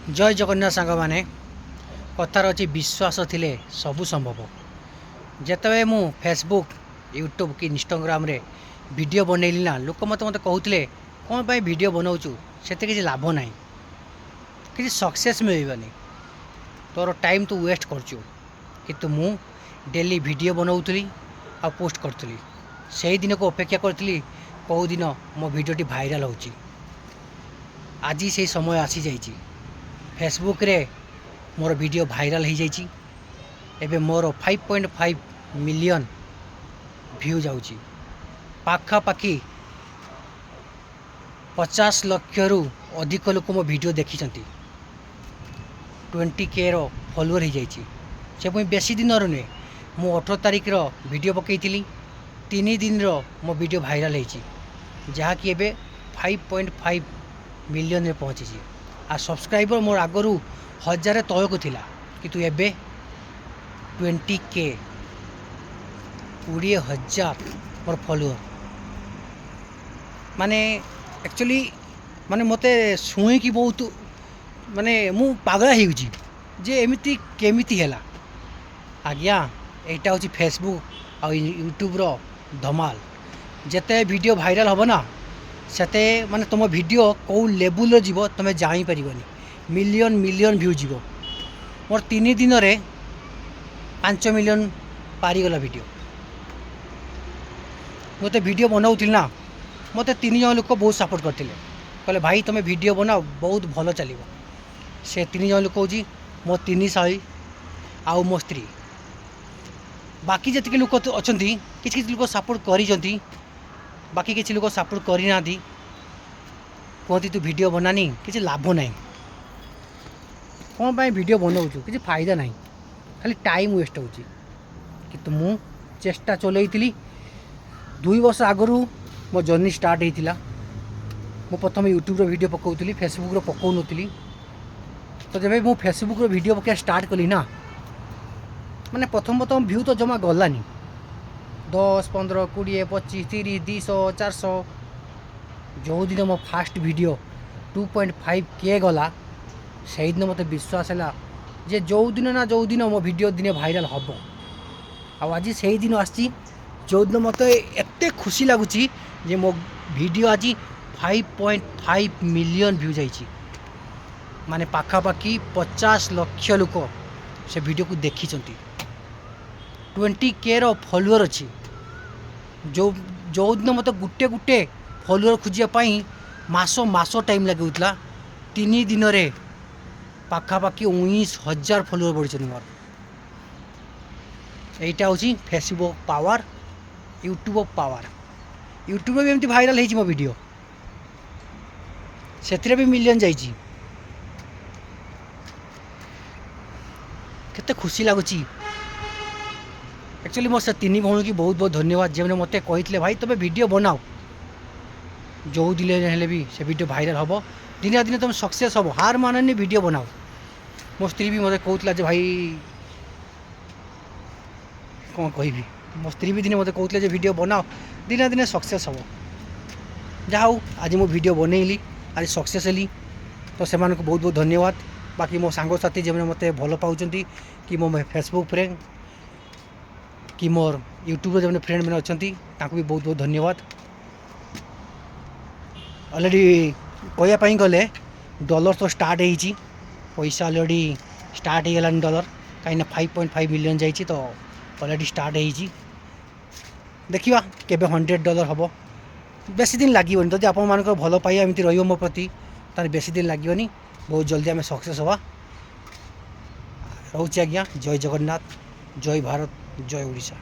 ଜୟ ଜଗନ୍ନାଥ ସାଙ୍ଗମାନେ। କଥାରେ ଅଛି, ବିଶ୍ୱାସ ଥିଲେ ସବୁ ସମ୍ଭବ। ଯେତେବେଳେ ମୁଁ ଫେସବୁକ୍, ୟୁଟ୍ୟୁବ୍ କି ଇନଷ୍ଟାଗ୍ରାମରେ ଭିଡ଼ିଓ ବନେଇଲି ନା, ଲୋକ ମୋତେ ମୋତେ କହୁଥିଲେ, "କ'ଣ ପାଇଁ ଭିଡ଼ିଓ ବନାଉଛୁ? ସେଥିରେ କିଛି ଲାଭ ନାହିଁ, କିଛି ସକ୍ସେସ୍ ମିଳିବନି, ତୋର ଟାଇମ୍ ତୁ ୱେଷ୍ଟ କରୁଛୁ।" କିନ୍ତୁ ମୁଁ ଡେଲି ଭିଡ଼ିଓ ବନାଉଥିଲି ଆଉ ପୋଷ୍ଟ କରୁଥିଲି। ସେଇ ଦିନକୁ ଅପେକ୍ଷା କରିଥିଲି, କେଉଁ ଦିନ ମୋ ଭିଡ଼ିଓଟି ଭାଇରାଲ୍ ହେଉଛି। ଆଜି ସେଇ ସମୟ ଆସିଯାଇଛି। ଫେସବୁକ୍ରେ ମୋର ଭିଡ଼ିଓ ଭାଇରାଲ୍ ହେଇଯାଇଛି। ଏବେ ମୋର 5.5 ମିଲିୟନ୍ ଭ୍ୟୁ ଯାଉଛି। ପାଖାପାଖି 50 ଲକ୍ଷରୁ ଅଧିକ ଲୋକ ମୋ ଭିଡ଼ିଓ ଦେଖିଛନ୍ତି। 20 କେର ଫଲୋଅର୍ ହେଇଯାଇଛି। ସେ ପୁଣି ବେଶୀ ଦିନର ନୁହେଁ। ମୁଁ 18 ତାରିଖର ଭିଡ଼ିଓ ପକାଇଥିଲି, 3 ଦିନର ମୋ ଭିଡ଼ିଓ ଭାଇରାଲ୍ ହେଇଛି, ଯାହାକି ଏବେ 5.5 ମିଲିୟନରେ ପହଞ୍ଚିଛି। ଆଉ ସବସ୍କ୍ରାଇବର୍ ମୋର ଆଗରୁ ହଜାରେ ତଳକୁ ଥିଲା, କିନ୍ତୁ ଏବେ 20K, 20,000 ମୋର ଫଲୋଅର୍। ମାନେ ଆକ୍ଚୁଆଲି ମାନେ ମୋତେ ଶୁଣିକି ବହୁତ ମାନେ ମୁଁ ପାଗଳା ହେଇଯାଉଛି ଯେ ଏମିତି କେମିତି ହେଲା। ଆଜ୍ଞା, ଏଇଟା ହେଉଛି ଫେସବୁକ୍ ଆଉ ୟୁଟ୍ୟୁବ୍ର ଧମାଲ। ଯେତେ ଭିଡ଼ିଓ ଭାଇରାଲ୍ ହେବ ନା, ସେତେ ମାନେ ତୁମ ଭିଡ଼ିଓ କେଉଁ ଲେବୁଲ୍ର ଯିବ, ତୁମେ ଜାଣିପାରିବନି। ମିଲିୟନ୍ ମିଲିୟନ୍ ଭ୍ୟୁ ଯିବ। ମୋର 3 ଦିନରେ 5 ମିଲିୟନ୍ ପାରିଗଲା ଭିଡ଼ିଓ। ମୋତେ ଭିଡ଼ିଓ ବନାଉଥିଲି ନା, ମୋତେ ତିନି ଜଣ ଲୋକ ବହୁତ ସପୋର୍ଟ କରିଥିଲେ। କହିଲେ, "ଭାଇ, ତୁମେ ଭିଡ଼ିଓ ବନାଅ, ବହୁତ ଭଲ ଚାଲିବ।" ସେ ତିନି ଜଣ ଲୋକ ହେଉଛି ମୋ ତିନି ଶାଳୀ ଆଉ ମୋ ସ୍ତ୍ରୀ। ବାକି ଯେତିକି ଲୋକ ଅଛନ୍ତି, କିଛି କିଛି ଲୋକ ସପୋର୍ଟ କରିଛନ୍ତି, ବାକି କିଛି ଲୋକ ସପୋର୍ଟ କରିନାହାନ୍ତି। କୁହନ୍ତି, "ତୁ ଭିଡ଼ିଓ ବନାନି, କିଛି ଲାଭ ନାହିଁ। କ'ଣ ପାଇଁ ଭିଡ଼ିଓ ବନାଉଛୁ? କିଛି ଫାଇଦା ନାହିଁ, ଖାଲି ଟାଇମ୍ ୱେଷ୍ଟ ହେଉଛି।" କିନ୍ତୁ ମୁଁ ଚେଷ୍ଟା ଚଲେଇଥିଲି। 2 ବର୍ଷ ଆଗରୁ ମୋ ଜର୍ଣ୍ଣି ଷ୍ଟାର୍ଟ ହେଇଥିଲା। ମୁଁ ପ୍ରଥମେ ୟୁଟ୍ୟୁବ୍ର ଭିଡ଼ିଓ ପକାଉଥିଲି, ଫେସବୁକ୍ର ପକାଉନଥିଲି। ତ ଯେବେ ମୁଁ ଫେସବୁକ୍ର ଭିଡ଼ିଓ ପକାଇବା ଷ୍ଟାର୍ଟ କଲି ନା, ମାନେ ପ୍ରଥମ ପ୍ରଥମ ଭ୍ୟୁ ତ ଜମା ଗଲାନି, 10, 15, 20, 25, 30, 200, 400। ଯେଉଁଦିନ ମୋ ଫାଷ୍ଟ ଭିଡ଼ିଓ 2.5K ଗଲା, ସେଇଦିନ ମୋତେ ବିଶ୍ୱାସ ହେଲା ଯେ ଯେଉଁଦିନ ନା ଯେଉଁଦିନ ମୋ ଭିଡ଼ିଓ ଦିନେ ଭାଇରାଲ୍ ହେବ। ଆଉ ଆଜି ସେଇ ଦିନ ଆସିଛି, ଯେଉଁଦିନ ମୋତେ ଏତେ ଖୁସି ଲାଗୁଛି ଯେ ମୋ ଭିଡ଼ିଓ ଆଜି 5.5 ମିଲିୟନ୍ ଭ୍ୟୁ ଯାଇଛି। ମାନେ ପାଖାପାଖି 50 ଲକ୍ଷ ଲୋକ ସେ ଭିଡ଼ିଓକୁ ଦେଖିଛନ୍ତି। 20 କେର ଫଲୋଅର୍ ଅଛି। ଯେଉଁଦିନ ମୋତେ ଗୋଟେ ଗୋଟେ ଫଲୋଅର୍ ଖୋଜିବା ପାଇଁ ମାସ ମାସ ଟାଇମ୍ ଲାଗୁଥିଲା, 3 ଦିନରେ ପାଖାପାଖି 19,000 ଫଲୋଅର୍ ବଢ଼ିଛନ୍ତି ମୋର। ଏଇଟା ହେଉଛି ଫେସବୁକ୍ ପାୱାର, ୟୁଟ୍ୟୁବ୍ ପାୱାର। ୟୁଟ୍ୟୁବରେ ବି ଏମିତି ଭାଇରାଲ୍ ହେଇଛି ମୋ ଭିଡ଼ିଓ, ସେଥିରେ ବି ମିଲିୟନ୍ ଯାଇଛି। କେତେ ଖୁସି ଲାଗୁଛି। ଆକ୍ଚୁଆଲି ମୋ ସେ ତିନି ଭଉଣୀକି ବହୁତ ବହୁତ ଧନ୍ୟବାଦ, ଯେଉଁମାନେ ମୋତେ କହିଥିଲେ, "ଭାଇ, ତୁମେ ଭିଡ଼ିଓ ବନାଅ, ଯେଉଁ ଦିନ ହେଲେ ବି ସେ ଭିଡ଼ିଓ ଭାଇରାଲ୍ ହେବ, ଦିନେ ନା ଦିନେ ତୁମେ ସକ୍ସେସ୍ ହେବ, ହାର ମାନନି, ଭିଡ଼ିଓ ବନାଅ।" ମୋ ସ୍ତ୍ରୀ ବି ମୋତେ କହୁଥିଲା ଯେ, ଭାଇ, କ'ଣ କହିବି, ମୋ ସ୍ତ୍ରୀ ବି ଦିନେ ମୋତେ କହୁଥିଲେ ଯେ ଭିଡ଼ିଓ ବନାଅ, ଦିନେ ନା ଦିନେ ସକ୍ସେସ୍ ହେବ। ଯାହା ହଉ, ଆଜି ମୁଁ ଭିଡ଼ିଓ ବନେଇଲି, ଆଜି ସକ୍ସେସ୍ ହେଲି। ତ ସେମାନଙ୍କୁ ବହୁତ ବହୁତ ଧନ୍ୟବାଦ। ବାକି ମୋ ସାଙ୍ଗସାଥି ଯେଉଁମାନେ ମୋତେ ଭଲ ପାଉଛନ୍ତି କି ମୋ ଫେସବୁକ୍ ଫ୍ରେଣ୍ଡ କି ମୋର ୟୁଟ୍ୟୁବ୍ରେ ଯେଉଁମାନେ ଫ୍ରେଣ୍ଡ ମାନେ ଅଛନ୍ତି, ତାଙ୍କୁ ବି ବହୁତ ବହୁତ ଧନ୍ୟବାଦ। ଅଲରେଡ଼ି କହିବା ପାଇଁ ଗଲେ ଡଲର ତ ଷ୍ଟାର୍ଟ ହେଇଛି, ପଇସା ଅଲରେଡ଼ି ଷ୍ଟାର୍ଟ ହେଇଗଲାଣି ଡଲର, କାହିଁକିନା 5.5 ମିଲିୟନ୍ ଯାଇଛି ତ ଅଲରେଡ଼ି ଷ୍ଟାର୍ଟ ହେଇଛି। ଦେଖିବା କେବେ $100 ହେବ। ବେଶୀ ଦିନ ଲାଗିବନି। ଯଦି ଆପଣମାନଙ୍କର ଭଲ ପାଇବା ଏମିତି ରହିବ ମୋ ପ୍ରତି, ତାହେଲେ ବେଶୀ ଦିନ ଲାଗିବନି, ବହୁତ ଜଲ୍ଦି ଆମେ ସକ୍ସେସ୍ ହେବା। ରହୁଛି ଆଜ୍ଞା। ଜୟ ଜଗନ୍ନାଥ, ଜୟ ଭାରତ, ଜୟ ଓଡ଼ିଶା।